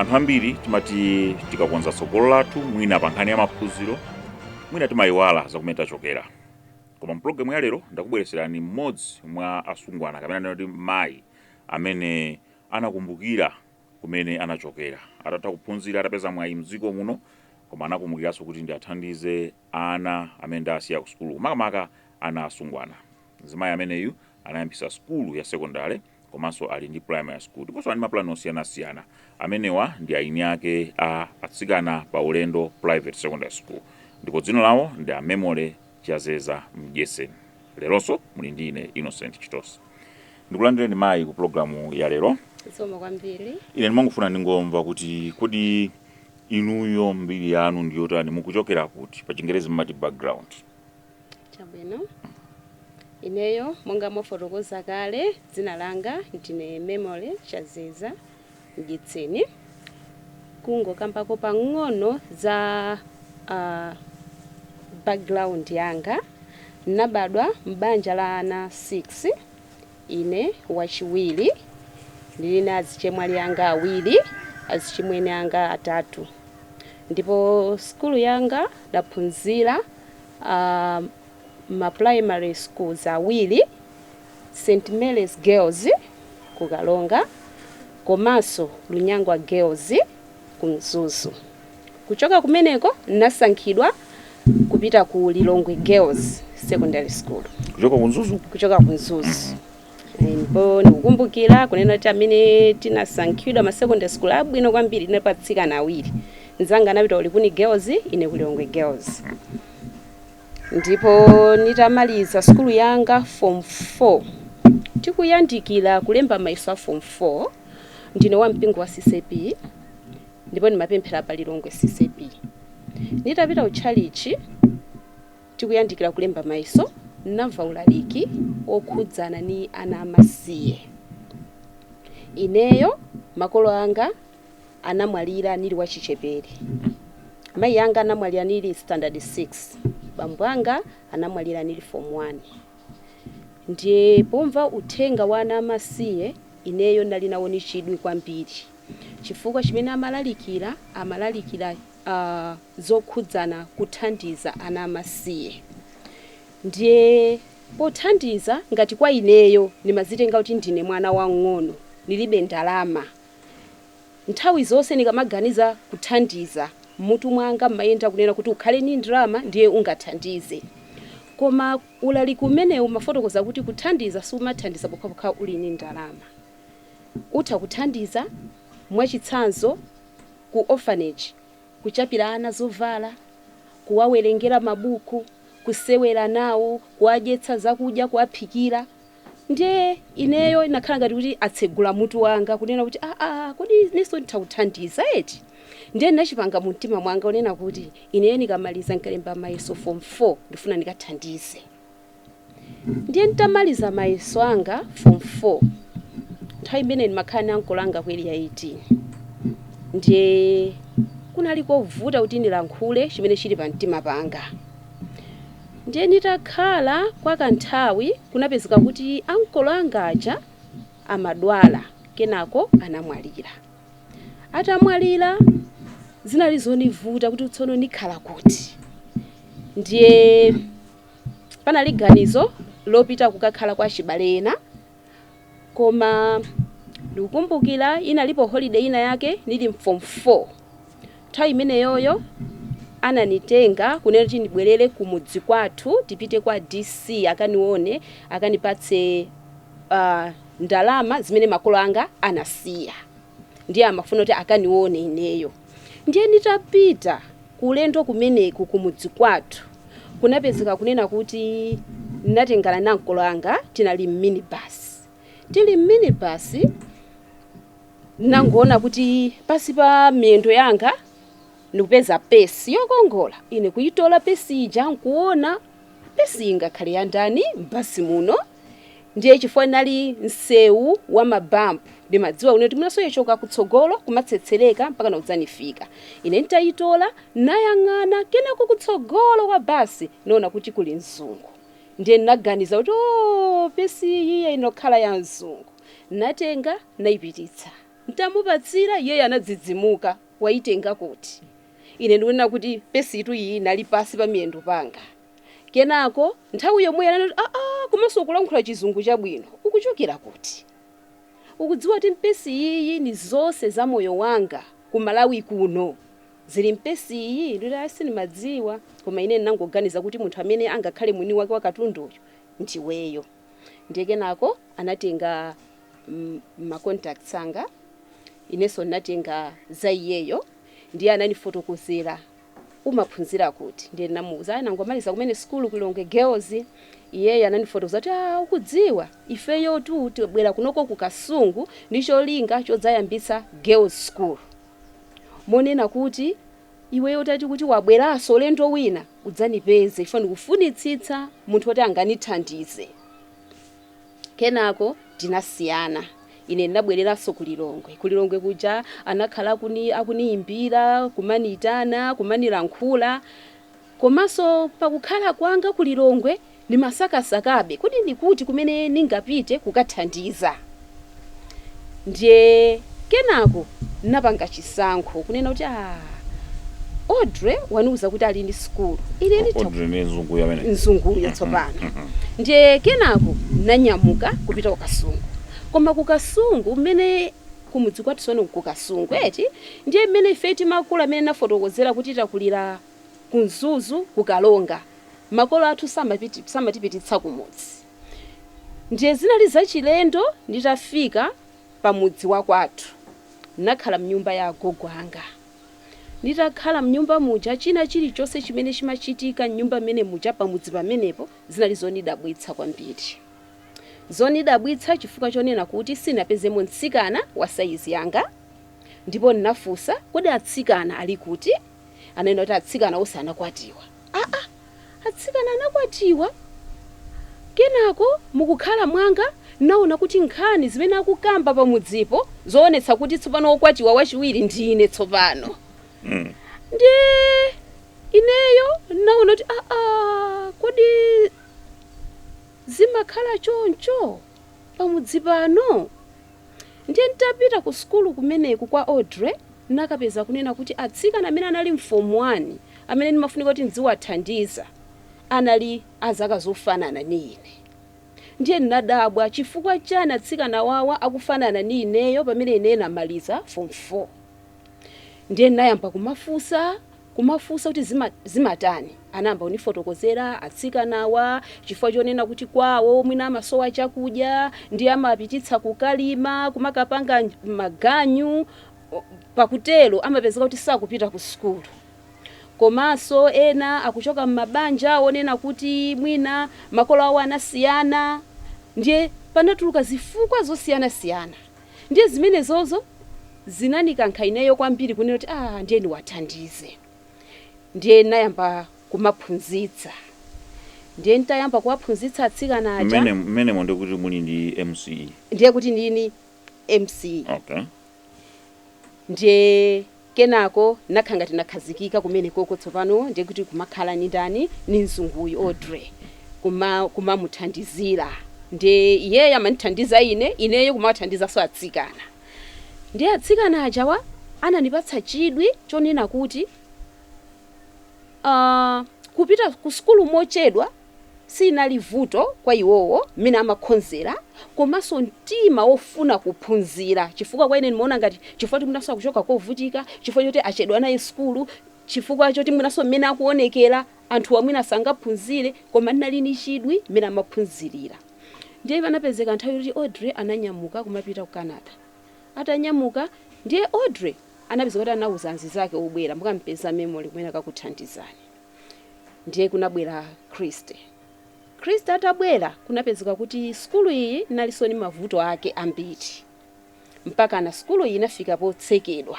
Anthu ambiri timati tikakonza tsogolo lathu, mwina pa nkhani ya maphunziro, mwina timayiwala zakumene tachokera. Koma mpulogalamu ya lero ndakubweretserani mmodzi mwa asungwana, kapena ndinati mayi, amene anakumbukira kumene anachokera. Atatha kuphunzira, atapeza mwayi mdziko muno, koma anakumbukiranso kuti ndiathandize ana amene ndasiya ku sukulu, makamaka ana asungwana. Mzimayi ameneyu anayambisa sukulu ya sekondale, komanso ali ndi primary school, ndiponso ali ndi mapulani osiyanasiyana. Amenewa ndi aini ake a Atsikana pa Ulendo Private Secondary School, ndipo dzina lawo ndi a Memory Chazeza Mdyeseni. Leronso muli ndi ine, Innocent Chitosi. Ndikulandireni, mayi, ku pulogalamu ya lero. Zikomo kwambiri. Ine ndimangofuna ndingomva kuti kodi inuyo mbiri yanu ndiyotani? Mukuchokera kuti? Pa Chingerezi mumati background. Chabwino. Ineyo, monga mwafotokoza kale, dzina langa ndine Memory Chazeza Mdyetseni. Kungokambako pang'ono za background yanga, ndinabadwa m'banja la ana 6, ine wachiwiri. Ndili na azichemwali anga awiri, azichimwene anga atatu. Ndipo skulu yanga ndaphunzira ma primary schools awiri, St Mary's Girls ku Karonga komanso Lunyangwa Girls ku Mzuzu. Kuchoka kumeneko nasankhidwa kupita ku Lilongwe Girls Secondary School. Kuchoka ku Mzuzu? Kuchoka ku Mzuzu. Ndipo ndikukumbukira kunena kuti amene tinasankhidwa ma secondary school abwino kwambiri tinapatsikana awiri. Mzanga anapita ku Likuni Girls, ine ku Lilongwe Girls. Ndipo nitamaliza skulu yanga form 4, tikuyandikira kulemba mayeso a form 4, ndine wa mpingo wa CCAP ndipo ndimapemphera pa Lilongwe CCAP. Nitapita ku tchalichi, tikuyandikira kulemba mayeso, namva ulaliki okhudzana ni ana amasiye. Ineyo makolo anga anamwalira nili wachichepere. Mayi anga anamwalira nili standard 6, bambo anga anamwalira nili form 1. Ndiye pomva uthenga wa ana amasiye, ineyo ndali nawo ni chidwi kwambiri, chifukwa chimene amalalikira zokhudzana kuthandiza ana amasiye. Ndiye pothandiza, ngati kwa ineyo ndimazitenga kuti ndine mwana wang'ono, ndilibe ndalama, nthawi zonse ndikamaganiza kuthandiza, mutu mwanga mmayenda kunena kuti ukhale ni ndalama ndiye ungathandize. Koma ulaliki umenewu umafotokoza kuti kuthandiza sumathandiza pokhapokha uli ni ndalama, utha kuthandiza, mwachitsanzo ku orphanage, kuchapira ana zovala, kuwawerengera mabuku, kusewera nawo, kuwadyetsa zakudya, kuwaphikira. Ndiye ineyo inakhala ngati kuti atsegula mutu wanga kunena kuti, aa, kodi inenso nditha kuthandiza eti? Ndiye ndinachipanga mu mtima mwanga kunena kuti ineyo nikamaliza, nkalemba mayeso form 4, ndifuna ndikathandize. Ndiye nditamaliza mayeso anga form 4, nthawi imene ndimakhala ndi ankolo anga ku Area 18, ndiye kunali kovuta kuti ndilankhule chimene chili pa mtima panga. Ndiye nditakhala kwa kanthawi, kunapezeka kuti ankolo anga aja amadwala, kenako anamwalira. Atamwalira, zinali zonivuta kuti tsono ndikhala kuti. Ndiye panali ganizo lopita kukakhala kwa chibale ena. Koma ndikukumbukira inalipo holiday ina yake ndili form 4, nthawi imeneyoyo ananitenga kunena kuti ndibwerere kumudzi kwathu, tipite kwa DC akanione, akanipatse ndalama zimene makolo anga anasiya. Ndiye amafuna kuti akanione ineyo. Ndiye nditapita kulendo kumeneku kumudzi kwathu, kunapezeka kunena kuti ndinatengana na ankolo anga, tinali mminibus. Tili mminibus, nangoona kuti pasi pa miyendo yanga ndikupeza pesi yokongola. Ine kuyitola pesi ija, nkuona pesi ingakhale ya ndani m'basi muno? Ndiye chifukwa nali msewu wa mabampu, ndimadziwa kuti munasoyechoka kutsogolo kumatsetsereka mpaka nakudzanifika ine. Nditayitola, nayang'ana, kenako kutsogolo kwa basi noona kuti kuli mzungu. Ndiye ndinaganiza kuti, o, pesi iyi inokhala ya mzungu. Natenga, nayipititsa. Ntamupatsira iyeyo anadzidzimuka, waitenga kuti? Ine ndikunena kuti pesitu iyi inali pasi pa miyendo panga. Kenako nthawi yomwe anati, aa, komanso ukulankhula chizungu chabwino, ukuchokera kuti? Ukudziwa kuti mpesi iyi ni zonse za moyo wanga ku Malawi kuno zili mpesi iyi? Ndikuti ayi, sindimadziwa, koma ine ndinangoganiza kuti munthu amene angakhale mwini wake wa katunduyo ndiweyo. Ndiye kenako anatenga ma contacts anga, inenso ndinatenga za iyeyo. Ndiye anandifotokozera, umaphunzira kuti? Ndiye ndinamuwuza, ayi, nangomaliza kumene sukulu ku Lilongwe Girls. Iyeyo anandifotokoza kuti, ah, ukudziwa ifeyo tu tibwera kunoko ku Kasungu ndi cholinga chodzayambitsa girls school, monena kuti iweyo utati kuti wabweranso ulendo wina udzanipeze, ife ndikufunitsitsa munthu woti anganithandize. Kenako tinasiyana, ine ndinabwereranso ku Lilongwe. Ku Lilongwe kuja anakhala akuniyimbira, kumanitana, kumanilankhula. Komanso pakukhala kwanga ku Lilongwe ndimasakasakabe kuti ndikuti kumene ningapite kukathandiza. Ndiye kenako ndinapanga chisankho kunena kuti, ah, Audrey waniuza kuti ali ndi sukulu, ine nditha. Audrey ndi mzunguyo amene? Mzunguyo. Tsopano ndiye kenako nanyamuka kupita ku Kasungu. Koma ku Kasungu mmene kumudzi kwathu sono ku Kasungu eti, ndiye mmene ife timakula, mmene nafotokozera kuti takulira ku Mzuzu, ku Kalonga, makolo athu samatipititsa kumudzi. Ndiye zinali zachilendo nditafika pamudzi wa kwathu. Nakhala mnyumba ya agogo anga. Nditakhala mnyumba muja, china chilichonse chimene chimachitika mnyumba mmene muja pamudzi pamenepo zinali zonidabwitsa kwambiri. Zonidabwitsa chifukwa chonena kuti sinapezemo mtsikana wa saizi yanga. Ndipo ndinafunsa, kodi atsikana ali kuti? Ananena kuti atsikana onse anakwatiwa. Aa, atsikana anakwatiwa? Kenako mukukhala mwanga naona kuti nkhani zimene akukamba pamudzipo zoonetsa kuti tsopano wokwatiwa wachiwiri ndine tsopano. Ndiye ineyo naona kuti, aa, kodi zimakhala choncho pamudzi pano? Ndiye nditapita ku sukulu kumeneku kwa Audrey, nakapeza kunena kuti atsikana amene anali m'form 1 amene ndimafunika kuti ndiziwathandiza anali azaka zofanana ni ine. Ndiye ndinadabwa, chifukwa chani atsikana wawa akufanana ni ineyo pamene ine namaliza form 4? Ndiye ndinayamba kumafunsa kuti zimatani. Anayamba kunifotokozera atsikanawa chifukwa chonena kuti kwawo mwina amasowa chakudya, ndiye amapititsa kukalima, kumakapanga maganyu. Pakutero amapezeka kuti sakupita ku sukulu. Komanso ena akuchoka m'mabanja onena kuti mwina makolo awo anasiyana. Ndiye panatuluka zifukwa zosiyanasiyana. Ndiye zimenezozo zinanikankha ineyo kwambiri kunena kuti, ah, ndiye ndiwathandize. Ndiye nayamba kumaphunzitsa. Ndiye ntayamba kuwaphunzitsa atsikana aja, Mmenemo ndikuti muli ndi MCE? Ndiye kuti ndini MCE. Ndiye kenako nakhala ngati nakhazikika kumene koko. Tsopano ndiye kuti kumakhala ni ndani? Ni mzunguyu Audrey, kumamuthandizira. Ndiye iyeyo amandithandiza ine, ineyo kumawathandizanso atsikana. Ndiye atsikana ajawa anandipatsa chidwi chonena kuti kupita ku sukulu mochedwa sinali vuto kwa iwowo mmene amakhonzera, komanso mtima wofuna kuphunzira. Chifukwa kwa ine ndimaona ngati chifukwa choti mwinanso akuchoka kovutika, chifukwa choti achedwa naye sukulu, chifukwa choti mwinanso mmene akuonekera anthu amwina sangaphunzire, koma ndinali ni chidwi mmene amaphunzirira. Ndiye panapezeka nthawi yoti Audrey ananyamuka kumapita ku Canada. Atanyamuka, ndiye Audrey anapeza kuti anauza anzake obwera, mukampeza Memory kumene akakuthandizani. Ndiye kunabwera Christy. Christy atabwera, kunapezeka kuti sukulu iyi inalinso ndi mavuto ake ambiri, mpaka na sukulu iyi inafika potsekedwa.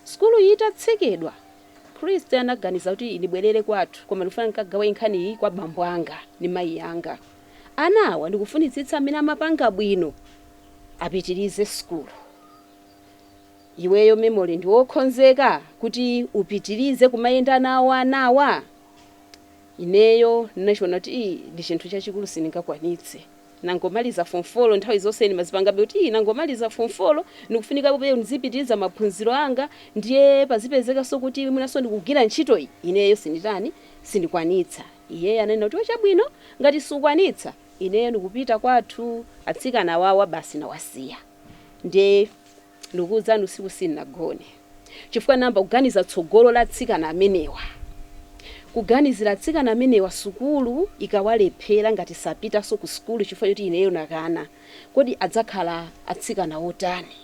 Sukulu iyi itatsekedwa, Christy anaganiza kuti ndibwerere kwathu, koma ndikufuna ndikagawe nkhani iyi kwa bambo anga ndi mayi anga. Anawa ndikufunitsitsa amene amapanga bwino apitirize sukulu. Iweyo Memory ndi wokonzeka kuti upitirize kumayenda nawo anawa? Ineyo ndinachiona kuti ii ndi chinthu chachikulu, sindingakwanitse. Nangomaliza form 4, nthawi zonse ndimazipangabe kuti, "Ii, nangomaliza form 4, ndikufunika kube ndizipitiriza maphunziro anga, ndiye pazipezekanso kuti mwinanso ndikugwira ntchito iyi, ineyo sinditani, sindikwanitsa." Iye ananena kuti, "Chabwino, ngati sukwanitsa, ineyo ndikupita kwathu, atsikana wawa basi nawasiya." Ndiye ndikuwuzani, usiku sindinagone chifukwa namba kuganiza tsogolo la atsikana amenewa, kuganizira atsikana amenewa sukulu ikawalephera, ngati sapitanso ku sukulu chifukwa choti ineyo nakana, kodi adzakhala atsikana otani?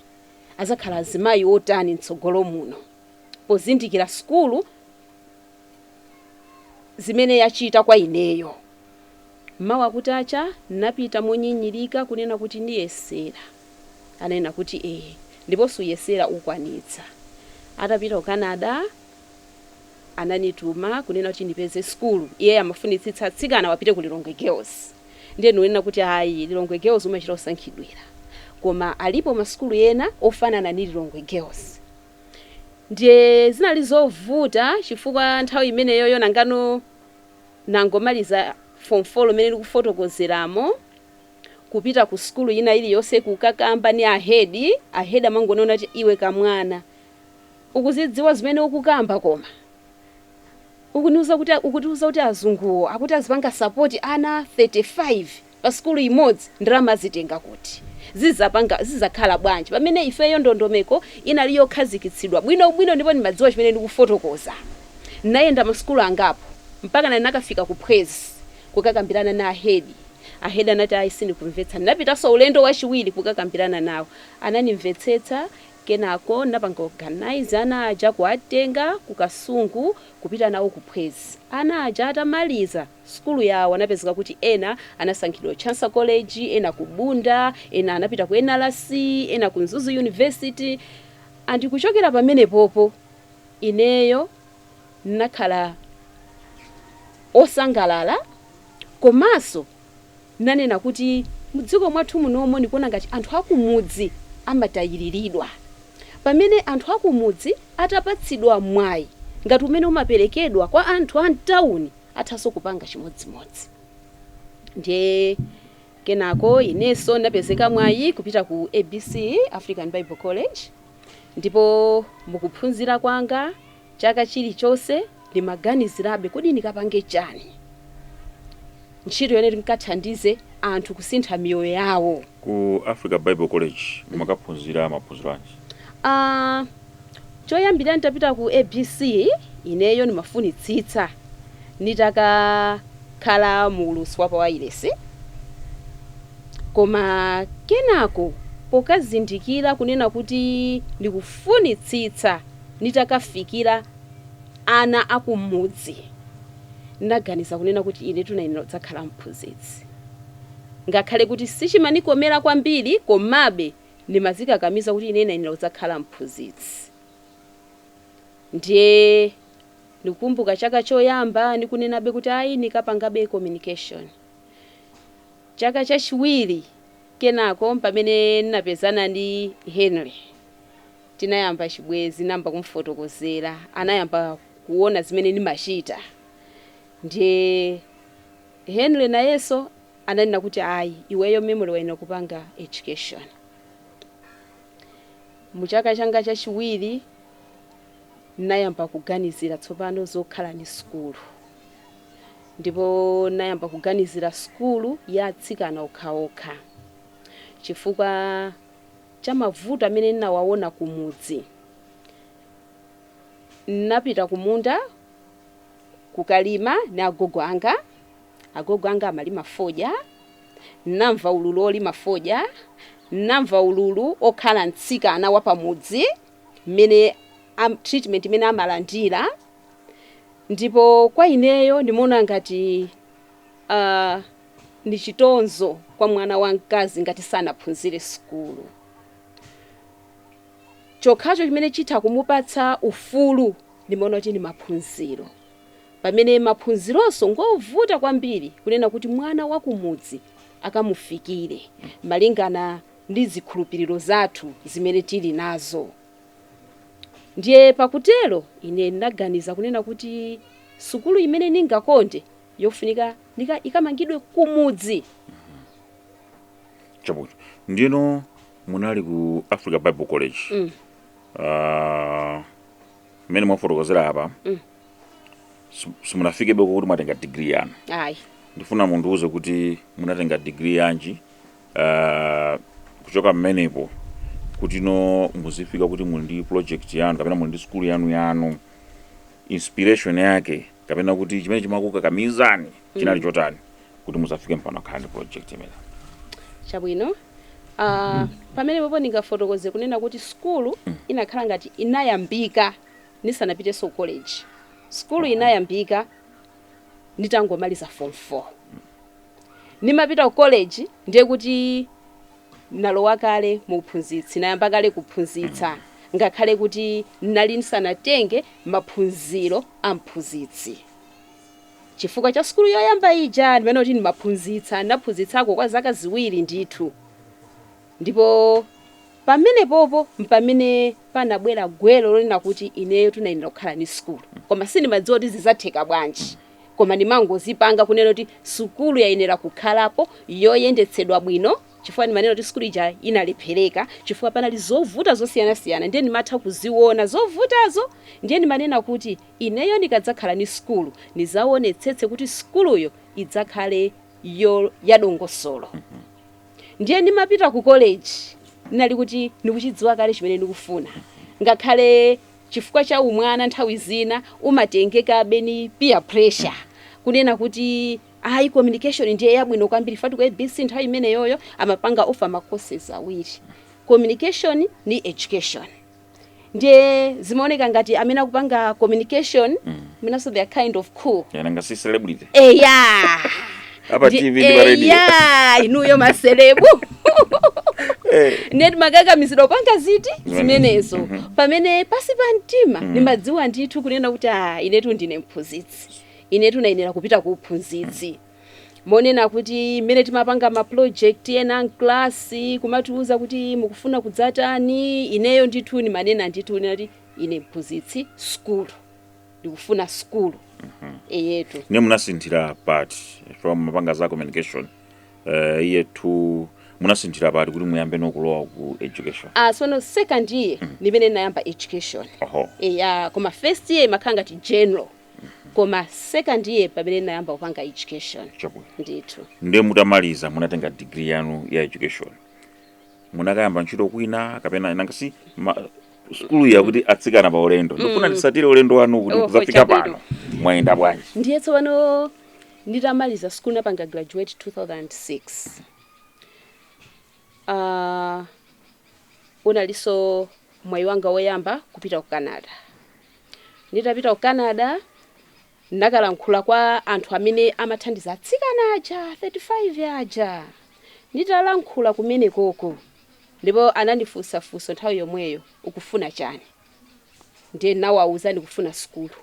Adzakhala azimayi otani mtsogolo muno, pozindikira sukulu zimene yachita kwa ineyo? Mawa kutacha napita monyinyirika kunena kuti ndiyesera. Anena kuti, "Ee, ndiponso uyesera, ukwanitsa." Atapita ku Canada ananituma kunena kuti ndipeze sukulu. Iye amafunitsitsa atsikana wapite ku Lilongwe Girls. Ndiye ndikunena kuti, "Ayi, Lilongwe Girls umachita kusankhidwira, koma alipo masukulu ena ofanana ndi Lilongwe Girls." Ndiye zinali zovuta chifukwa nthawi imeneyoyo nangano nangomaliza form 4 imene ndikufotokozeramo. Kupita ku sukulu ina iliyonse kukakamba ni ahedi, ahedi amangonena kuti, "Iwe kamwana, ukuzidziwa zimene ukukamba? Koma ukutiuza kuti azunguwo akuti azipanga support ana 35 pa sukulu imodzi, ndalama zitenga kuti? Zizapanga zizakhala bwanji?" Pamene ifeyo ndondomeko inali yokhazikitsidwa bwinobwino ndipo ndimadziwa chimene ndikufotokoza. Ndinayenda masukulu angapo mpaka nakafika ku Phwezi kukakambirana na ahedi. Ahedi anati, "Ayi, sindikumvetsa." Ndinapitanso ulendo wachiwiri kukakambirana nawo, anandimvetsetsa. Kenako napanga organize ana aja, kuwatenga ku Kasungu kupita nawo ku Phwezi. Ana aja atamaliza sukulu yawo anapezeka kuti ena anasankhidwa Chancellor College, ena ku Bunda, ena anapita ku NRC, ena ku Mzuzu University. And kuchokera pamenepopo ineyo nakhala osangalala, komanso nanena kuti mudziko mwathu munomo ndikuona ngati anthu akumudzi amatayiriridwa, pamene anthu akumudzi atapatsidwa mwayi ngati umene umaperekedwa kwa anthu a mtawuni athanso kupanga chimodzimodzi. Ndiye kenako inenso ndinapezeka mwayi kupita ku ABC, African Bible College. Ndipo mukuphunzira kwanga chaka chilichonse ndimaganizirabe, kodi ndikapange chani ntchito yone ndikathandize anthu kusintha miyoyo yawo? Ku Africa Bible College mumakaphunzira maphunziro anji? Choyambirira nditapita ku ABC, ineyo ndimafunitsitsa nitakakhala muulutsi wa pawayilesi. Koma kenako pokazindikira kunena kuti ndikufunitsitsa nitakafikira ana akumudzi, ndinaganiza kunena kuti ine tunayenera kudzakhala mphunzitsi. Ngakhale kuti sichimanikomera kwambiri, komabe ndimazikakamiza kuti ine nayenera kudzakhala mphunzitsi. Ndiye ndikukumbuka chaka choyamba ndikunenabe kuti, ayi, ndikapangabe communication. Chaka chachiwiri kenako pamene ndinapezana ndi Henry, tinayamba chibwezi, namba kumfotokozera, anayamba kuona zimene ndimachita. Ndiye Henry nayenso ananena kuti, "Ayi, iweyo Memory wayenera kupanga education." Muchaka changa chachiwiri nayamba kuganizira tsopano zokhala ni sukulu, ndipo nayamba kuganizira sukulu ya atsikana okhaokha chifukwa cha mavuto amene ndinawaona kumudzi. Napita kumunda kukalima ni agogo anga. Agogo anga amalima fodya. Namva ululu olima fodya, namva ululu okhala mtsikana wa pamudzi, mmene treatment imene amalandira. Ndipo kwa ineyo ndimaona ngati ndi chitonzo kwa mwana wamkazi ngati sanaphunzire sukulu. Chokhacho chimene chitha kumupatsa ufulu ndimaona kuti ndi maphunziro, pamene maphunzironso ngovuta kwambiri kunena kuti mwana wakumudzi akamufikire malingana ndi zikhulupiriro zathu zimene tili nazo. Ndiye pakutero ine ndinaganiza kunena kuti sukulu imene ndingakonde yofunika ikamangidwe kumudzi. Chabwino, ndino munali ku Africa Bible College. Mmene mwafotokozera apa, simunafikebe kuti mwatenga degree yanu? Ayi. Ndifuna mundiuze kuti munatenga degree yanji, kuchoka mmenepo kuti no muzifika kuti muli ndi project yanu kapena muli ndi skulu yanu yanu, inspiration yake kapena kuti chimene chimakukakamizani chinali chotani kuti muzafike mpano khala ndi project imene? Chabwino, pamene popo ndingafotokoze kunena kuti skulu inakhala ngati inayambika ndisanapitenso college. Skulu inayambika nditangomaliza form 4. Nimapita ku college ndiye kuti nalowa kale mu uphunzitsi, nayamba kale kuphunzitsa, ngakhale kuti nali ndisanatenge maphunziro a mphunzitsi. Chifukwa cha sukulu yoyamba ija ndimene kuti ndimaphunzitsa, ndaphunzitsako kwa zaka 2 ndithu. Ndipo pamenepopo mpamene panabwera gwero lonena kuti ineyo tunayenera kukhala ni sukulu, koma sindimadziwa kuti zidzatheka bwanji, koma ndimangozipanga kunena kuti sukulu yayenera kukhalapo yoyendetsedwa bwino, chifukwa ndimanena kuti sukulu ija inalephereka chifukwa panali zovuta zosiyanasiyana. Ndiye ndimatha kuziona zovutazo, ndiye ndimanena kuti ineyo ndikadzakhala ni sukulu nizaonetsetse kuti sukuluyo idzakhale yo yadongosolo. Ndiye ndimapita ku college ndinali kuti ndikuchidziwa kale chimene ndikufuna, ngakhale chifukwa cha umwana nthawi zina umatengekabe ni peer pressure kunena kuti ayi, communication ndiye yabwino kwambiri. Fati ku ABC nthawi imeneyoyo amapanga offer ma courses awiri, communication ni education. Ndiye zimaoneka ngati amene akupanga communication amenenso they are kind of cool. Nanga si celebrity? Eya. Apa TV ndi pa radio. Eya, inuyo ma celeb. Ndiye timakakamizidwa kupanga ziti zimenezo, pamene pasi pa mtima ndimadziwa ndithu kunena kuti ah, inetu ndine mphunzitsi, inetu nayenera kupita ku uphunzitsi. Monena kuti mmene timapanga ma project ena mklasi kumatiuza kuti mukufuna kudzatani, ineyo ndithu ndimanena ndithu kuti ine mphunzitsi, skulu, ndikufuna skulu eyetu. Ndiye munasinthira pati from mapanga za communication, year 2 munasinthira pati kuti muyambe nokulowa ku education? Ah, sono second year ndimene ndinayamba education. Eya, koma first year imakhala ngati general, koma second year pamene ndinayamba kupanga education. Chabwino. Ndithu. Ndiye mutamaliza munatenga degree yanu ya education, munakayamba ntchito kwina kapena nanga si skulu yakuti atsikana pa ulendo? Ndikufuna ndisatire ulendo wanu kuti Oho, kuzafika chabwino. pano mwayenda bwanji? Ndiye tsopano nditamaliza school, napanga graduate 2006, unalinso mwayi wanga woyamba kupita ku Canada. Nditapita ku Canada ndakalankhula kwa anthu amene amathandiza atsikana aja 35 aja. Nditalankhula kumene koko, ndipo anandifunsa funso nthawi yomweyo, "Ukufuna chani?" Ndiye nawawuza, "Ndikufuna sukulu,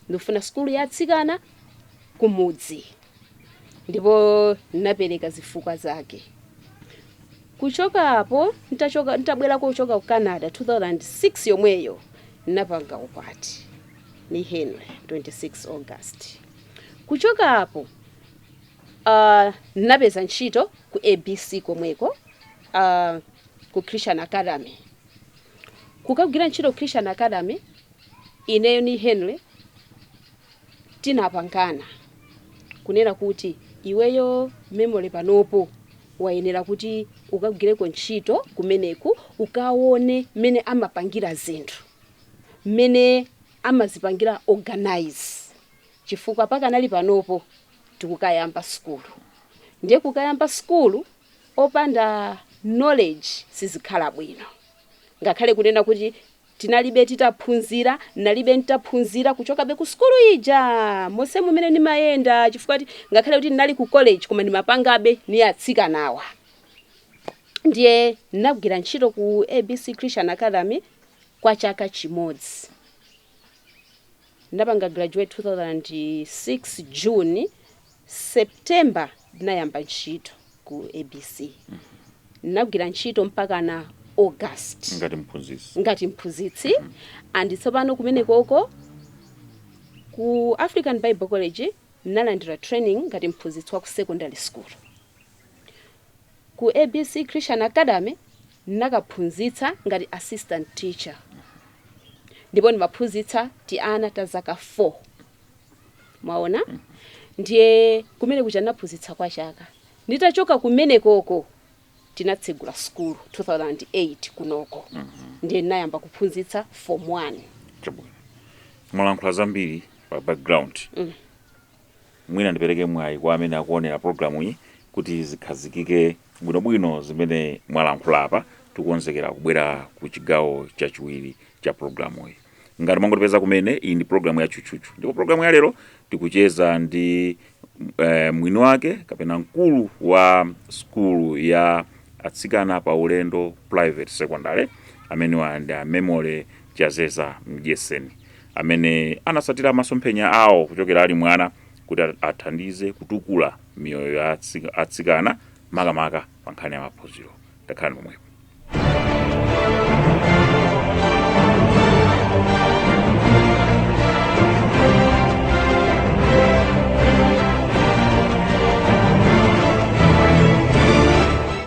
ndikufuna sukulu ya atsikana kumudzi." Ndipo ndinapereka zifukwa zake. Kuchokapo nitachoka, nitabwera kuchoka ku Canada 2006 yomweyo, ndinapanga ukwati ni Henry 26 August. Kuchoka apo ndinapeza ntchito ku ABC komweko, ku Christian Academy, kukagwira ntchito ku Christian Academy. Ineyo ni Henry tinapangana kunena kuti iweyo Memory panopo wayenera kuti ukagwireko ntchito kumeneku, ukaone mmene amapangira zinthu, mmene amazipangira organize, chifukwa pakanali panopo tikukayamba sukulu. Ndiye kukayamba sukulu opanda knowledge sizikhala bwino, ngakhale kunena kuti tinalibe titaphunzira, nalibe nitaphunzira kuchokabe ku sukulu ija monse mumene ndimayenda, chifukwa ngakhale kuti ndinali ku college koma ndimapangabe ni atsikanawa. Ndiye ndinagwira ntchito ku ABC Christian Academy kwa chaka chimodzi. Ndapanga graduate 2006 June, September ndinayamba ntchito ku ABC. Ndinagwira ntchito mpaka na August. Ngati mphunzitsi? Ngati mphunzitsi. And tsopano kumene koko ku African Bible College ndinalandira training ngati mphunzitsi wa ku secondary school. Ku ABC Christian Academy ndinakaphunzitsa ngati assistant teacher, ndipo ndimaphunzitsa ti ana ta zaka 4, mwaona. Ndiye kumene kuja ndinaphunzitsa kwa chaka. Nditachoka kumenekoko tinatsegula skulu 2008 kunoko, ndiye ndinayamba kuphunzitsa form 1. Chabwino, mwalankhula zambiri pa background. Mwina ndipereke mwayi kwa amene akuonera programu iyi kuti zikhazikike bwinobwino zimene mwalankhula apa, tikukonzekera kubwera ku chigawo chachiwiri cha programu iyi. Ngati mwangotipeza kumene, iyi ndi programu ya Tchutchutchu, ndipo programu ya lero tikucheza ndi mwini wake kapena mkulu wa skulu ya Atsikana pa Ulendo Private Secondary, amene ndi a Memory Chazeza Mdyeseni, amene anasatira masomphenya awo kuchokera ali mwana kuti athandize kutukula miyoyo ya atsikana, makamaka pa nkhani ya maphunziro. Takhalani pomwepo.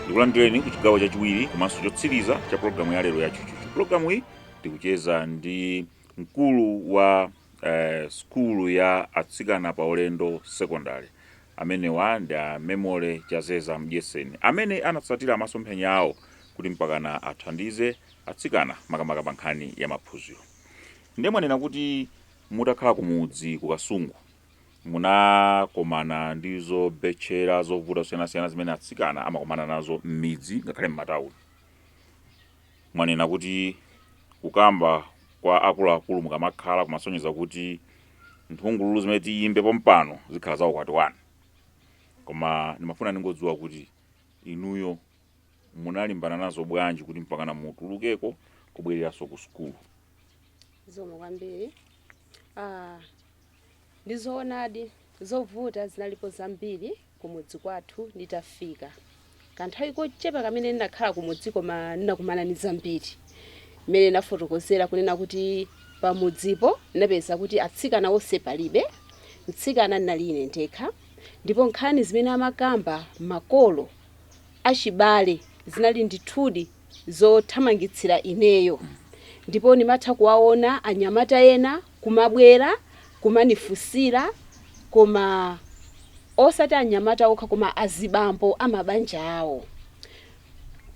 Ndikulandireni ku chigawo chachiwiri komanso chotsiriza cha programu ya lero ya Tchutchutchu. Programu iyi tikucheza ndi mkulu wa skulu ya Atsikana pa Ulendo Secondary, amenewa ndi a Memory Chazeza Mdyeseni, amene anatsatira masomphenya awo kuti mpakana athandize atsikana makamaka pa nkhani ya maphunziro. Ndiye mwanena kuti mutakhala kumudzi ku Kasungu munakomana ndi zobetchera, zovuta zosiyanasiyana zimene atsikana amakomana nazo m'midzi ngakhale m'matawuni. Mwanena kuti kukamba kwa akuluakulu mukamakhala kumasonyeza kuti nthungululu zimene tiyimbe pompano zikhala za ukwati wanu. Koma ndimafuna ndingodziwa kuti inuyo munalimbana nazo bwanji kuti mpakana mutulukeko kubwereranso ku sukulu? Zikomo kwambiri. Ndizoonadi, zovuta zinalipo zambiri kumudzi kwathu. Nditafika kanthawi kochepa kamene ndinakhala kumudzi, koma ndinakumana ndi zambiri mmene nafotokozera kunena kuti pamudzipo ndinapeza kuti atsikana onse palibe mtsikana, ndinali ine ndekha. Ndipo nkhani zimene amakamba makolo achibale zinali ndithudi zothamangitsira ineyo, ndipo ndimatha kuwaona anyamata ena kumabwera kumanifunsira, koma osati anyamata okha, koma azibambo amabanja awo.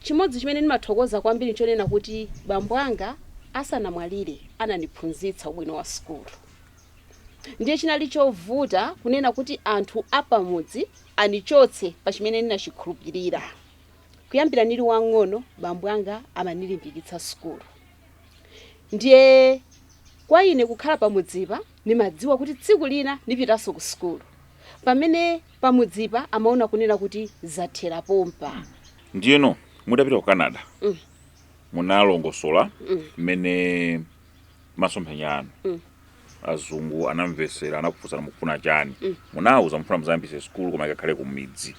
Chimodzi chimene ndimathokoza kwambiri nchonena kuti bambo anga asanamwalire anandiphunzitsa ubwino wa sukulu. Ndiye chinali chovuta kunena kuti anthu apamudzi anichotse pa chimene ndinachikhulupirira. Kuyambira ndili wang'ono bambo anga amanilimbikitsa sukulu. Ndiye kwa ine kukhala pamudzipa nimadziwa kuti tsiku lina ndipitanso ku sukulu, pamene pamudzipa amaona kunena kuti zathera pompa. Ndiyeno mutapita ku Canada, munalongosola mmene masomphenya anu. Azungu anamvesera, anakufunsana mukufuna chani. Munawuza mufuna muzayambise sukulu koma ikakhale ku midzi.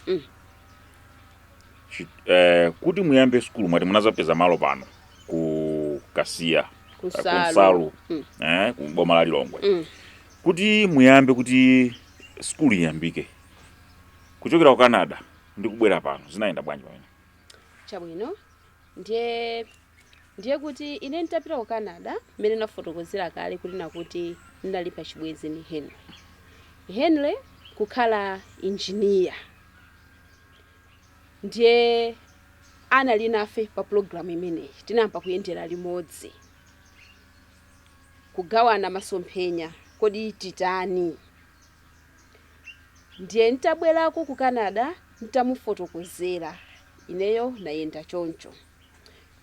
Kuti muyambe sukulu, mwati munazapeza malo pano ku Kasiya, ku ku Nsalu. Nsalu, ku boma la Lilongwe. Kuti muyambe, kuti sukulu iyambike kuchokera ku Canada ndi kubwera pano, zinayenda bwanji pamene? Chabwino, ndiye kuti ine nditapita ku Canada, mmene nafotokozera kale kuti nakuti ndinali pa chibwenzi ni Henry, Henry kukhala engineer, ndiye anali nafe pa program imeneyi. Tinayamba kuyendera limodzi, kugawana masomphenya, kodi titani. Ndiye nditabwerako ku Canada, ntamufotokozera ineyo nayenda choncho,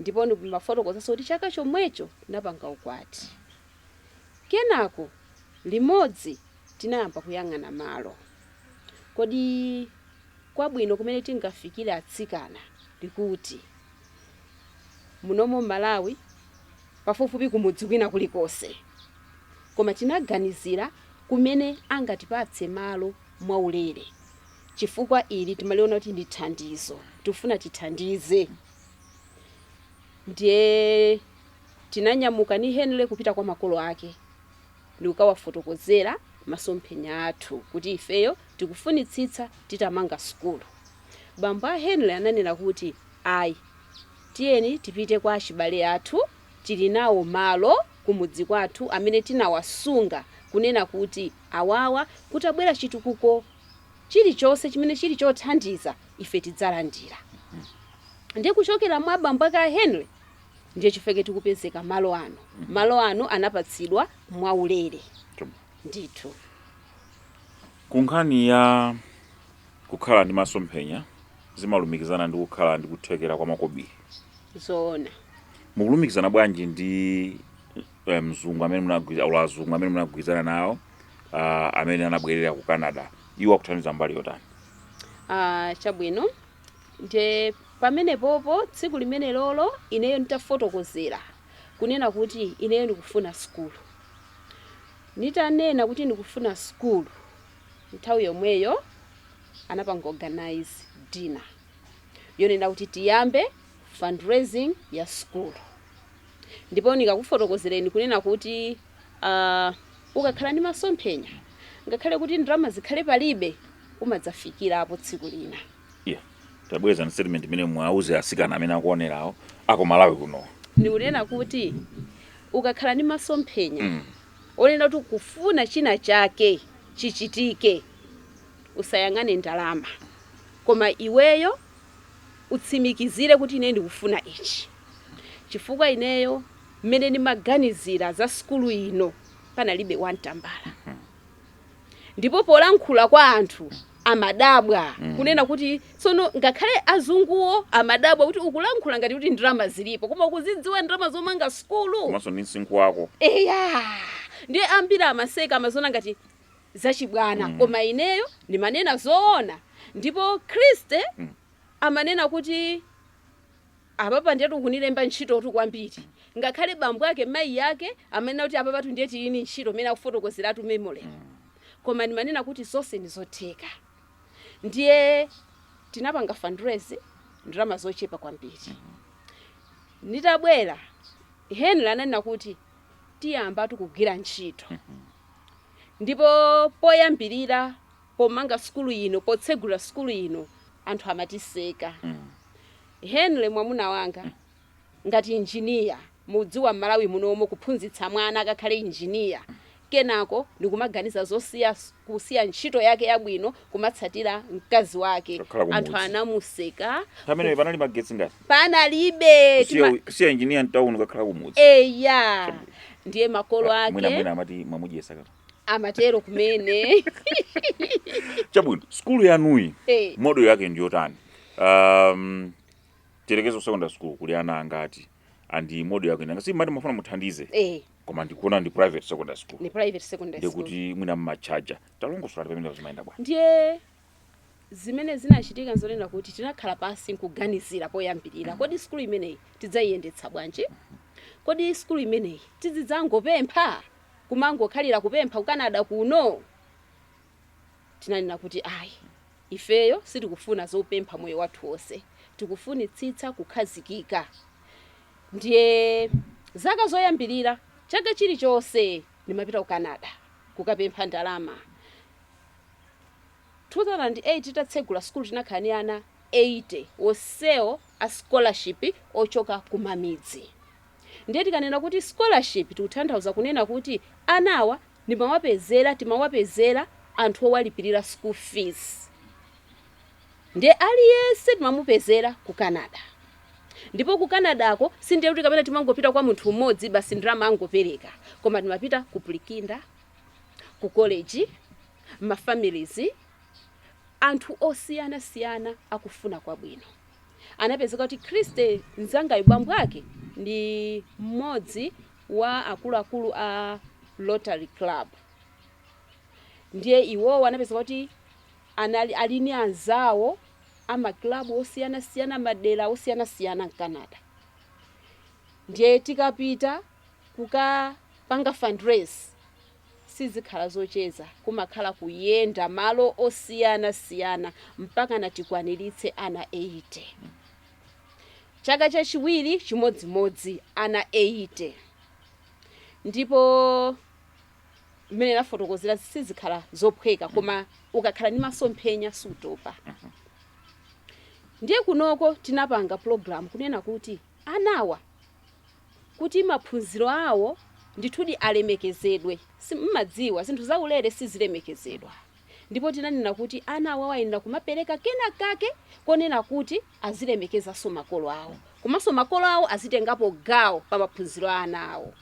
ndipo ndimafotokozanso kuti chaka chomwecho ndinapanga ukwati. Kenako limodzi tinayamba kuyang'ana malo, kodi kwabwino kumene tingafikire atsikana ndikuti munomo Malawi, pafupifupi kumudzi kwina kulikonse. Koma tinaganizira kumene angatipatse malo mwaulere, chifukwa ili timaliona kuti ndi thandizo, tifuna tithandize. Ndiye tinanyamuka ni Henry kupita kwa makolo ake ndikukawafotokozera masomphenya athu kuti ifeyo tikufunitsitsa titamanga sukulu. Bambo a Henry ananena kuti ayi, tiyeni tipite kwa achibale athu, tili nawo malo kumudzi kwathu amene tinawasunga, kunena kuti awawa kutabwera chitukuko chilichonse chimene chili chothandiza ife tidzalandira. Ndiye kuchokera mwa bambo ake a Henry ndiye chifeke tikupezeka malo ano. Malo ano anapatsidwa mwaulere ndithu. Ku nkhani ya kukhala ndi masomphenya zimalumikizana ndi kukhala ndi kuthekera kwa makobiri. Zoona. Mukulumikizana bwanji ndi mzungu amene munagwirizana, azungu amene munagwirizana nawo, amene anabwerera ku Canada? Iwo akuthandiza mbali yotani? Chabwino, ndiye pamenepopo tsiku limene lolo ineyo nditafotokozera kunena kuti ineyo ndikufuna sukulu, nditanena kuti ndikufuna sukulu, nthawi yomweyo anapanga organize dinner yonena kuti tiyambe fundraising ya sukulu. Ndipo ndikakufotokozereni kunena kuti ukakhala ndi masomphenya, ngakhale kuti ndalama zikhale palibe, umadzafikirapo tsiku lina. Yeah, tabweza statement imene mwauze asikana amene akuonerawo ako Malawi kuno. Ndikunena kuti ukakhala ndi masomphenya onena kuti kufuna china chake chichitike, usayang'ane ndalama, koma iweyo utsimikizire kuti ine ndikufuna ichi. Chifukwa ineyo mmene ndimaganizira za sukulu ino panalibe wamtambala, ndipo polankhula kwa anthu amadabwa kunena kuti tsono ngakhale azunguwo amadabwa kuti ukulankhula ngati kuti ndalama zilipo, koma ukuzidziwa ndalama zomanga sukulu? Komanso ndi msinkhu wako. Eya, ndiye ambiri amaseka, amazona ngati zachibwana, koma ineyo ndimanena zoona. Ndipo Kriste amanena kuti apapa ndiye tikunilemba ntchitotu kwambiri. Ngakhale bambo ake, mayi yake amanena kuti apapatu ndiye tilini ntchito imene akufotokozeratu memolero, koma ndimanena kuti zonse ndi zotheka. Ndiye tinapanga fundraise ndalama zochepa kwambiri. Nditabwera, Henry ananena kuti tiyamba tikugwira ntchito, ndipo poyambirira pomanga sukulu ino, potsegula sukulu ino, anthu amatiseka. Henry mwamuna wanga ngati injiniya, mudziwa m'Malawi munomo kuphunzitsa mwana akakhale injiniya, kenako ndikumaganiza zosiya, kusiya ntchito yake yabwino kumatsatira mkazi wake. Kukhala kumudzi. Anthu anamuseka. Pamene panali magetsi ngati Panalibe. Kusiya engineer mtown kakhala kumudzi. Eya, ndiye makolo Mwina ake mwina amati mwamudyesa kaka. Amatero kumene. Chabwino, sukulu yanuyi model yake ndiyotani? Tiyerekeze secondary school kuli ana angati and model yake nanga si mati mafuna muthandize? Koma ndikuona ndi private secondary school. Ni private secondary school. Ndikuti mwina mmachaja, talongosolani pamene zimayenda bwanji. Ndiye zimene zinachitika nzonena kuti tinakhala pansi nkuganizira poyambirira, kodi sukulu imeneyi tidzayiyendetsa bwanji? Kodi sukulu imeneyi tizidzangopempha, kumangokhalira kupempha ku Canada kuno? Tinanena kuti ayi, ifeyo sitikufuna zopempha moyo wathu wonse, tikufunitsitsa kukhazikika. Ndiye zaka zoyambirira, chaka chilichonse ndimapita ku Canada kukapempha ndalama. 2008 titatsegula sukulu tinakhala ni ana 80 wonsewo a scholarship ochoka kumamidzi. Ndiye tikanena kuti scholarship tikutanthauza kunena kuti anawa ndimawapezera, timawapezera anthu owalipirira school fees. Ndiye aliyense timamupezera ku Canada, ndipo ku Canadako sindiye kuti kapena timangopita kwa munthu mmodzi basi ndalama angopereka, koma timapita ku pre-kinder, ku college, mafamilies, anthu osiyanasiyana akufuna kwabwino. Anapezeka kuti Kriste mzangayo bambo ake ndi mmodzi wa akuluakulu a Rotary Club. Ndiye iwowo anapezeka kuti anali alini anzawo amaklabu osiyanasiyana, madera osiyanasiyana mCanada. Ndiye tikapita kukapanga fundraise sizikhala zocheza, kumakhala kuyenda malo osiyanasiyana mpaka natikwaniritse ana 80. Chaka chachiwiri chimodzimodzi, ana 80. Ndipo mmene nafotokozera, sizikhala zophweka, koma ukakhala ndi masomphenya sutopa. Ndiye kunoko tinapanga program kunena kuti anawa kuti maphunziro awo ndithudi alemekezedwe. Mmadziwa zinthu zaulere sizilemekezedwa, ndipo tinanena kuti ana awa ayenera kumapereka kena kake konena kuti azilemekezanso makolo awo, komanso makolo awo azitengapo gawo pa maphunziro a ana awo.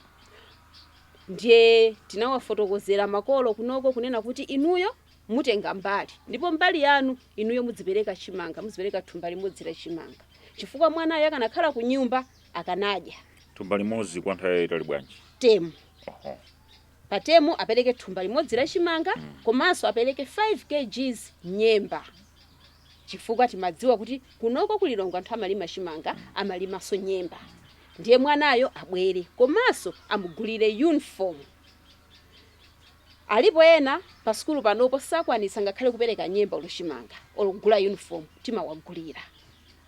Ndiye tinawafotokozera makolo kunoko kunena kuti inuyo mutenga mbali, ndipo mbali yanu inuyo mudzipereka chimanga, mudzipereka thumba limodzi la chimanga, chifukwa mwanayo akanakhala ku nyumba akanadya. Thumba limodzi kwa nthawi yayitali bwanji? Temu. Oho. Patemu apereke thumba limodzi la chimanga, komanso apereke 5 kgs nyemba, chifukwa timadziwa kuti kunoko kulilongwe anthu amalima chimanga, amalimanso nyemba. Ndiye mwanayo abwere, komanso amugulire uniform. Alipo ena pa sukulu panopo sakwanitsa ngakhale kupereka nyemba olo chimanga olo kugula uniform, timawagulira,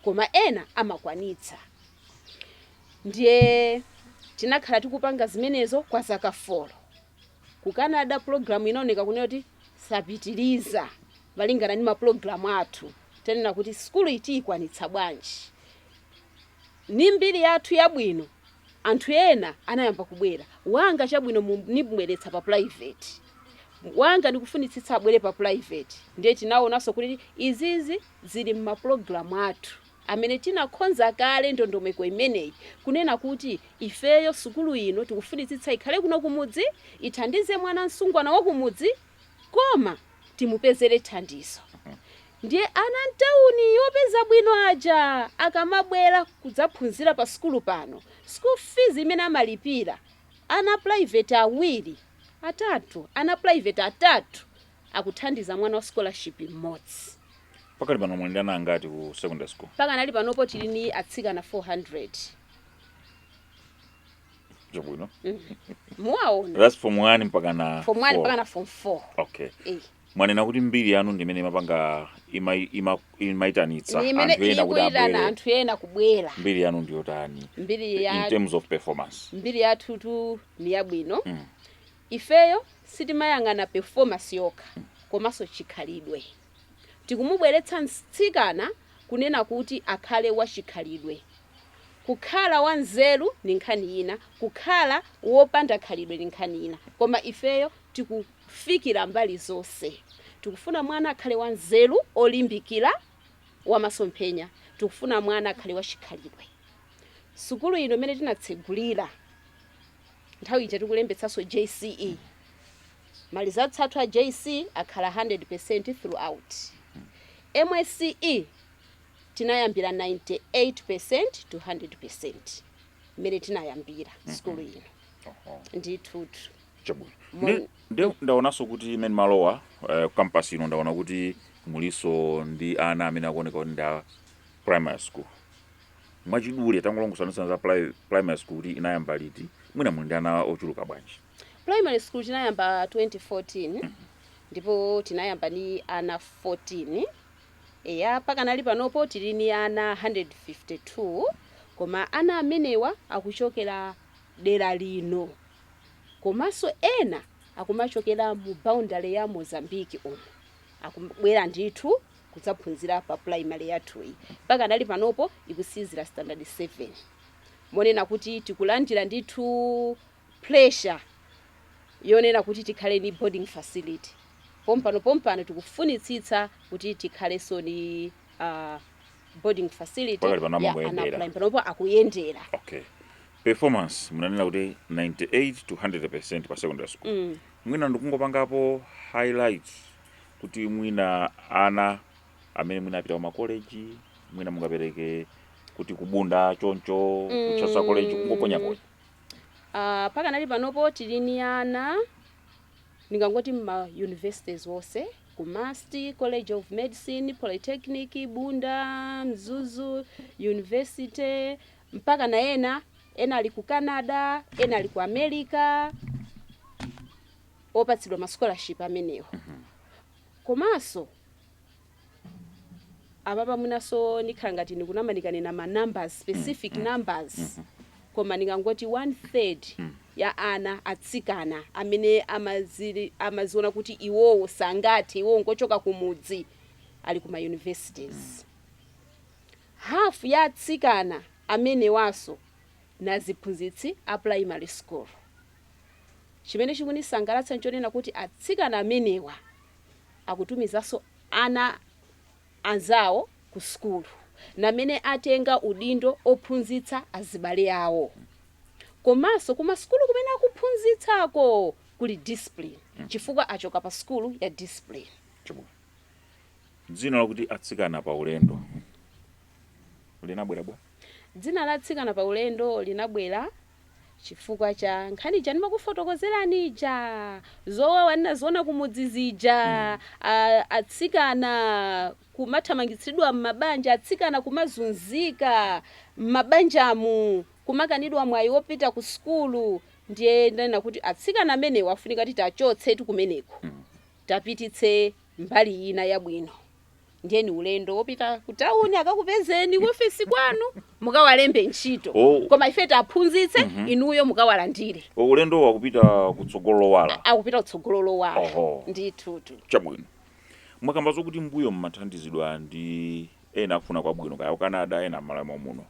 koma ena amakwanitsa. Ndiye tinakhala tikupanga zimenezo kwa zaka 4. Ku Canada program inaoneka kunena kuti sapitiriza malingana ndi mapulogalamu athu. Tanena kuti sukulu itiyikwanitsa bwanji ni mbiri yathu yabwino? Anthu ena anayamba kubwera, wanga chabwino nibweretsa pa private, wanga ndikufunitsitsa abwere pa private. Ndiye tinaonanso kuti izizi zili mmapulogalamu athu amene tinakhonza kale ndondomeko imeneyi, kunena kuti ifeyo sukulu ino tikufunitsitsa ikhale kuno kumudzi, ithandize mwana msungwana wa kumudzi, koma timupezere thandizo. Ndiye ana mtawuni yopeza bwino aja akamabwera kudzaphunzira pa sukulu pano, school fees imene amalipira ana private awiri, atatu, ana private atatu akuthandiza mwana wa scholarship mmodzi. Pakali pano muli ndi ana angati ku secondary school? Pakanali panopo tili ni atsikana 400. Chabwino. Muwaona. That's form 1 mpaka na Form 1 four. mpaka na form 4. Okay. Eh. Mwanena kuti mbiri yanu ndimene imapanga imaitanitsa Ni imene anthu ena kuti ikuyitana abwere. anthu ena kubwera. Mbiri yanu ndiyotani Mbiri in ya terms of performance? Mbiri yathutu ni yabwino. Ifeyo sitimayang'ana performance yokha, komanso chikhalidwe. Tikumubweretsa mtsikana kunena kuti akhale wachikhalidwe. Kukhala wanzeru ni nkhani ina, kukhala wopanda khalidwe ni nkhani ina, koma ifeyo tikufikira mbali zonse. Tikufuna mwana akhale wanzeru, olimbikira, wamasomphenya. Tikufuna mwana akhale wachikhalidwe. Sukulu ino imene tinatsegulira nthawi ija tikulembetsanso JCE, ma results athu a JC akhala 100% throughout. MSCE tinayambira 98% to 100% mmene tinayambira sukulu ino. Ndithutu. Chabwino. Ndi ndaonanso kuti imene malowa campus ino, ndaona kuti muliso ndi ana amene akuoneka kuti ndi a primary school. Mwachidule tangolongosolanso za primary school kuti inayamba liti, mwina muli ndi ana ochuluka bwanji? Primary school tinayamba 2014, ndipo tinayamba ni ana 14. Eya, pakanali panopo tili ni ana 152, koma ana amenewa akuchokera dera lino, komanso ena akumachokera mu boundary ya Mozambique umu, akubwera ndithu kudzaphunzira pa primary yathuyi. Pakanali panopo ikusizira standard 7, monena kuti tikulandira ndithu pressure yonena kuti tikhale ni boarding facility pompano pompano. Tikufunitsitsa kuti tikhalenso ni boarding facility. Pakali pano ya amangoyendera. Ana primary panopo akuyendera. Okay, performance munanena kuti 98 to 100% pa secondary school. Mwina ndikungopangapo highlights kuti mwina ana amene mwina apita kuma college, mwina mungapereke kuti kubunda choncho, kuchasa college, kungoponyaponya. Pakanali panopo tili ni ana, ndingangoti ma universities wonse, ku MUST, College of Medicine, Polytechnic, Bunda, Mzuzu University, mpaka na ena ena ali ku Canada, ena ali ku America, opatsidwa ma scholarship amenewo. Komanso apapa mwinaso ndikhala ngati ndikunamanikane na ma numbers, specific numbers, koma ndingangoti one third ya ana atsikana amene amaziona kuti iwowo sangathe, iwowo ngochoka kumudzi, ali kuma universities. Hafu ya atsikana amenewaso na ziphunzitsi a primary school. Chimene chikunisangalatsa nchonena kuti atsikana amenewa akutumizanso ana anzawo ku sukulu, namene atenga udindo ophunzitsa azibale awo. Komanso kumasukulu kumene akuphunzitsako kuli discipline, chifukwa achoka pa sukulu ya discipline. Chabwino. Dzina lakuti Atsikana pa Ulendo linabwera bwa? Dzina la Atsikana pa Ulendo linabwera chifukwa cha nkhani ija ndimakufotokozerani ija, zowawa ndinaziona kumudzi zija, atsikana kumathamangitsidwa m'mabanja, atsikana kumazunzika m'mabanjamu, kumakanidwa mwayi wopita ku sukulu. Ndiye ndanena kuti atsikana amenewa afunika kuti tachotse kumeneko, tapititse mbali ina yabwino. Ndiye ni ulendo wopita ku tawuni, akakupezeni ku ofesi kwanu, mukawalembe ntchito. Koma ife taphunzitse, inuyo mukawalandire. Ulendo wakupita kutsogolo lowala. Akupita kutsogolo lowala. Ndithutu. Chabwino. Mwakamba zokuti mbuyo mmathandizidwa ndi ena akufuna kwabwino, kaya ku Canada, ena m'Malawi muno.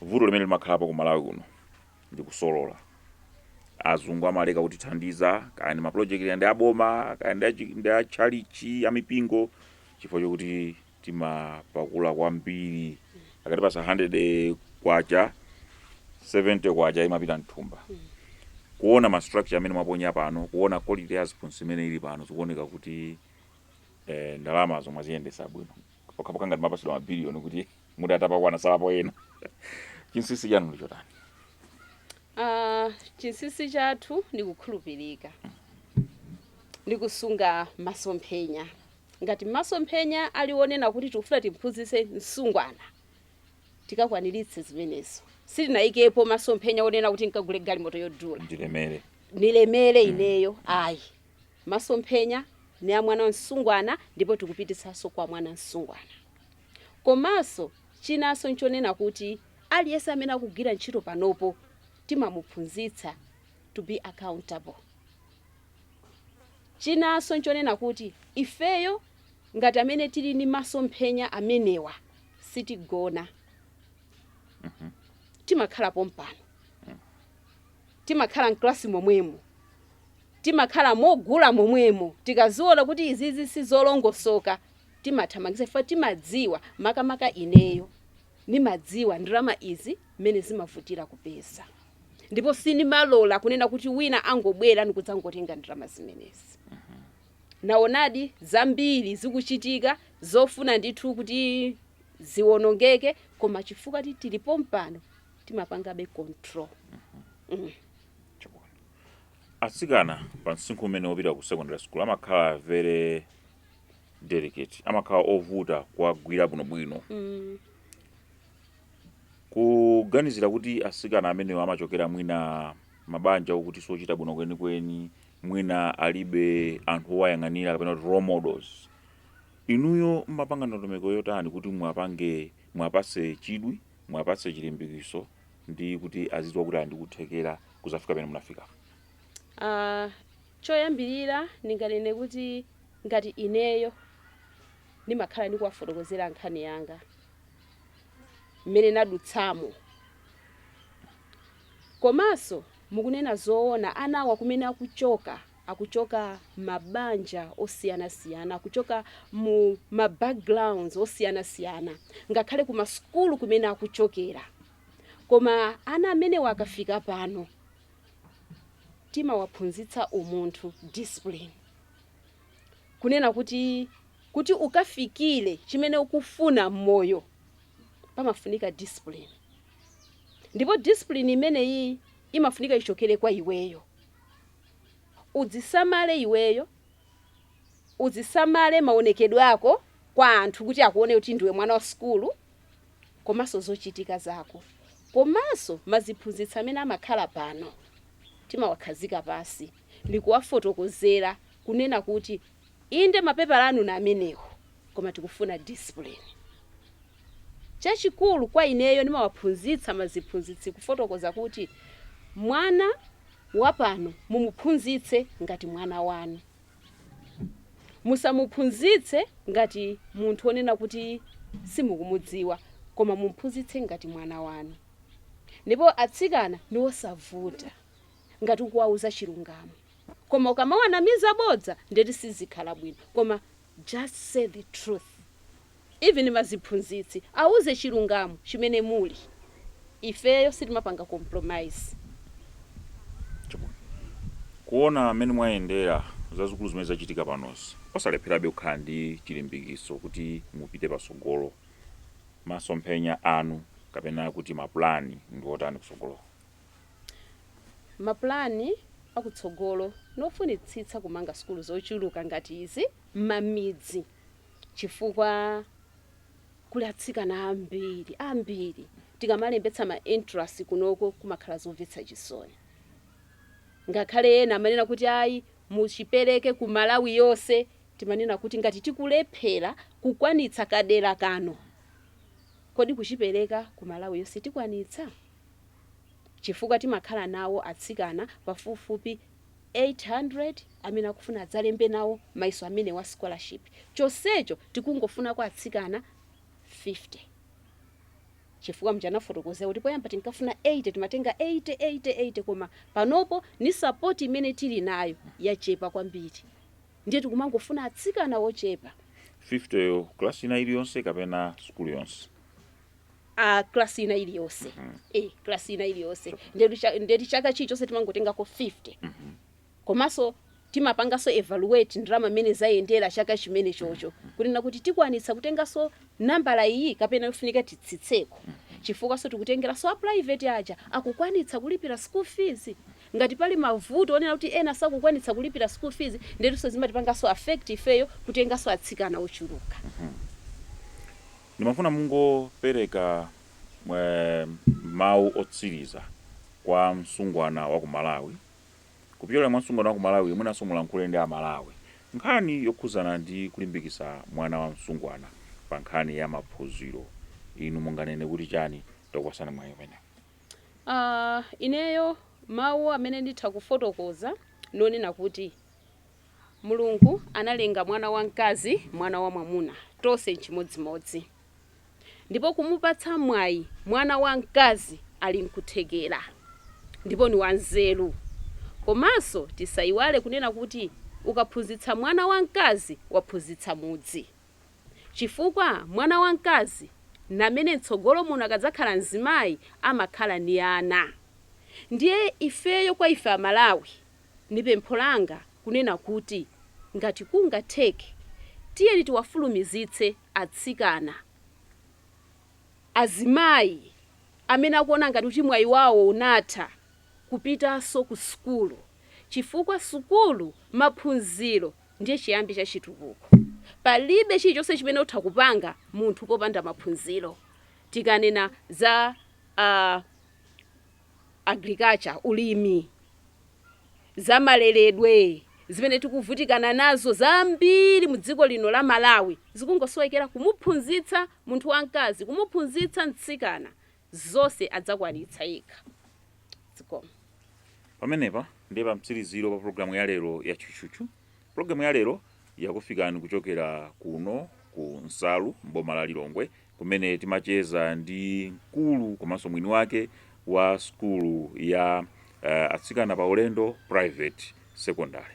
Vuto limene limakhalapo ku Malawi kuno ndi kusolola. Azungu amaleka kutithandiza, kaya ndi maprojekti ndi aboma, kaya ndi atchalichi, amipingo, chifukwa chokuti timapakula kwambiri. Akatipasa 100 kwacha, 70 kwacha imapita mthumba. Kuona ma structure amene mwaponya pano, kuona quality ya ziphunzitso imene ili pano, zikuoneka kuti ndalama zomwe ziyendesa bwino, pokhapokha ngati mapasidwa mabiliyoni kuti muti atapakwana salapo ena. Chinsinsi chanu ndi chotani? Chinsinsi chathu ndi kukhulupirika, ndi kusunga masomphenya. Ngati masomphenya aliwonena kuti tikufuna timphunzitse msungwana, tikakwaniritse zimenezo. Sitinayikepo masomphenya onena kuti nkagule galimoto yodula, ndilemere, nilemere ineyo, ayi. Masomphenya ni a mwana msungwana, ndipo tikupititsanso kwa mwana msungwana. Komanso chinanso nchonena kuti aliyense amene akugwira ntchito panopo timamuphunzitsa to be accountable. Chinanso nchonena kuti ifeyo ngati amene tili ndi masomphenya amenewa sitigona, timakhala pompano, timakhala mklasi momwemo, timakhala mogula momwemo. Tikaziona kuti izizi sizolongosoka, timathamangitsa, chifukwa timadziwa, makamaka ineyo nimadziwa ndalama izi mmene zimavutira kupeza, ndipo sinimalola kunena kuti wina angobwera ndikudzangotenga ndalama zimenezi. Naonadi zambiri zikuchitika zofuna ndithu kuti ziwonongeke, koma chifukwa ti tilipo mpano timapangabe control. Chabwino. Atsikana pa msinkhu umene wopita ku secondary school amakhala very delicate, amakhala ovuta kuwagwira bwinobwino. Kuganizira kuti atsikana amenewo amachokera mwina mabanja okuti sochita bwino kwenikweni, mwina alibe anthu owayang'anira kapena kuti role models, inuyo mmapanga ndondomeko yotani kuti mwapange, mwapase chidwi, mwapase chilimbikiso, ndi kuti azidziwa kuti andikuthekera kuzafika pamene munafika? Choyambirira ndinganene kuti ngati ineyo ndimakhala ndikuwafotokozera nkhani yanga mmene nadutsamo. Komanso mukunena zoona, anawa kumene akuchoka, akuchoka mabanja osiyanasiyana, akuchoka mu ma backgrounds osiyanasiyana, ngakhale ku masukulu kumene akuchokera. Koma ana amenewa akafika pano timawaphunzitsa umunthu, discipline, kunena kuti ukafikire chimene ukufuna m'moyo pamafunika discipline, ndipo discipline imeneyi imafunika ichokere kwa iweyo. Udzisamale iweyo, udzisamale maonekedwe ako kwa anthu kuti akuone kuti ndiwe mwana wa sukulu, komanso zochitika zako. Komanso maziphunzitsi amene amakhala pano timawakhazika pasi ndikuwafotokozera kunena kuti inde, mapepala anu na amenewo, koma tikufuna discipline. Chachikulu kwa ineyo ndimawaphunzitsa maziphunzitsi kufotokoza kuti mwana wapano mumuphunzitse ngati mwana wanu, musamuphunzitse ngati munthu onena kuti simukumudziwa. Koma mumphunzitse ngati mwana wanu. Ndipo atsikana ni osavuta ngati ukuwauza chilungamo, koma ukamawanamiza bodza ndeti sizikhala bwino. Koma just say the truth. Even maziphunzitsi, auze chilungamo chimene muli. Ifeyo sitimapanga compromise. Kuona amene mwayendera zazikulu zimene zachitika panozi, osalepherabe kukhala ndi chilimbikiso kuti mupite pasogolo, masomphenya anu kapena kuti mapulani ndi otani kusogolo? Mapulani akutsogolo, nofunitsitsa kumanga sukulu zochuluka ngati izi m'mamidzi, chifukwa kuli atsikana ambiri ambiri. Tikamalembetsa ma entrance kunoko kumakhala zomvetsa chisoni. Ngakhale ena amanena kuti ayi, muchipereke ku Malawi yonse, timanena kuti ngati tikulephera kukwanitsa kadera kano, kodi kuchipereka ku Malawi yonse tikwanitsa? Chifukwa timakhala nawo atsikana pafupifupi 800 amene akufuna adzalembe nawo mayeso amene wa scholarship. Chonsecho tikungofuna kwa atsikana 50, chifukwa mjanafotokozera kuti poyamba tinkafuna 80, timatenga 80 80 80, koma panopo ni support imene tili nayo yachepa kwambiri, ndiye tikumangofuna atsikana wochepa. 50 yo klasi ina iliyonse kapena sukulu yonse? A klasi ina iliyonse. Klasi ina iliyonse. Ndeti chaka chilichonse timangotengako 50. Komanso timapanganso evaluate ndalama imene zayendera chaka chimene chocho, kunena kuti tikwanitsa kutenganso nambala iyi kapena yofunika titsitseko, chifukwa so tikutengeranso a private aja akukwanitsa kulipira school fees. Ngati pali mavuto onena kuti ena sakukwanitsa kulipira school fees, ndetunso zimatipanganso affect ifeyo kutenganso atsikana ochuluka. Ndimafuna mungopereka mawu otsiriza kwa msungwana wa ku Malawi. Kupyolera mwa msungwana wa ku Malawi, mwinanso mulankhule ndi Amalawi nkhani yokhuzana ndi kulimbikitsa mwana wa msungwana pa nkhani ya maphunziro. Inu munganene kuti chani? Takupatsani mwayi umene. Ineyo mawu amene nditha kufotokoza nonena kuti Mulungu analenga mwana wamkazi, mwana wa mwamuna, tonse nchimodzimodzi, ndipo kumupatsa mwayi mwana wamkazi ali nkuthekera ndipo ni wanzeru. Komanso tisayiwale kunena kuti ukaphunzitsa mwana wamkazi, waphunzitsa mudzi, chifukwa mwana wamkazi namene mtsogolo muno akadzakhala mzimayi amakhala ni ana. Ndiye ifeyo, kwa ife Amalawi, ni pempho langa kunena kuti ngati kungatheke, tiyeni tiwafulumizitse atsikana, azimayi amene akuona ngati kuti mwayi wawo unatha, kupitanso ku sukulu, chifukwa sukulu, maphunziro ndiye chiyambi cha chitukuko. Palibe chilichonse chimene utha kupanga munthu popanda maphunziro. Tikanena za agriculture, ulimi, za maleredwe, zimene tikuvutikana nazo zambiri mu dziko lino la Malawi zikungosowekera kumuphunzitsa munthu wamkazi, kumuphunzitsa mtsikana, zonse adzakwanitsa yekha. Zikomo. Pamenepa ndiye pamtsiriziro pa programu ya lero ya Tchutchutchu. Programu ya lero yakufikani kuchokera kuno ku Nsalu, mboma la Lilongwe, kumene timacheza ndi mkulu komanso mwini wake wa sukulu ya Atsikana pa Ulendo Private Secondary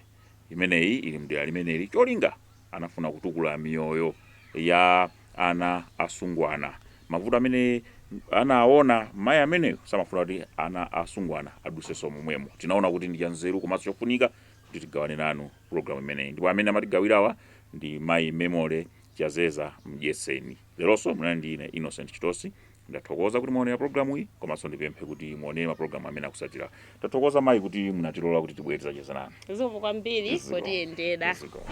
imeneyi ili mdera limeneli. Cholinga anafuna kutukula miyoyo ya ana asungwana. Mavuto amene anaona mayi ameneyo, samafuna kuti ana asungwana adusenso momwemo. Tinaona kuti ndi chanzeru komanso chofunika kuti tigawane nanu programu imeneyi, ndipo amene amatigawirawa ndi mayi Memole Chazeza Mdyetseni. Leronso munali ndi ine, Innocent Chitosi. Ndathokoza kuti muonera programu iyi, komanso ndipemphe kuti muonere mapulogalamu amene akusatira. Tathokoza mayi kuti munatilola kuti tibwere tidzacheze nanu. Zikomo kwambiri Zikomo. potiyendera. Zikomo.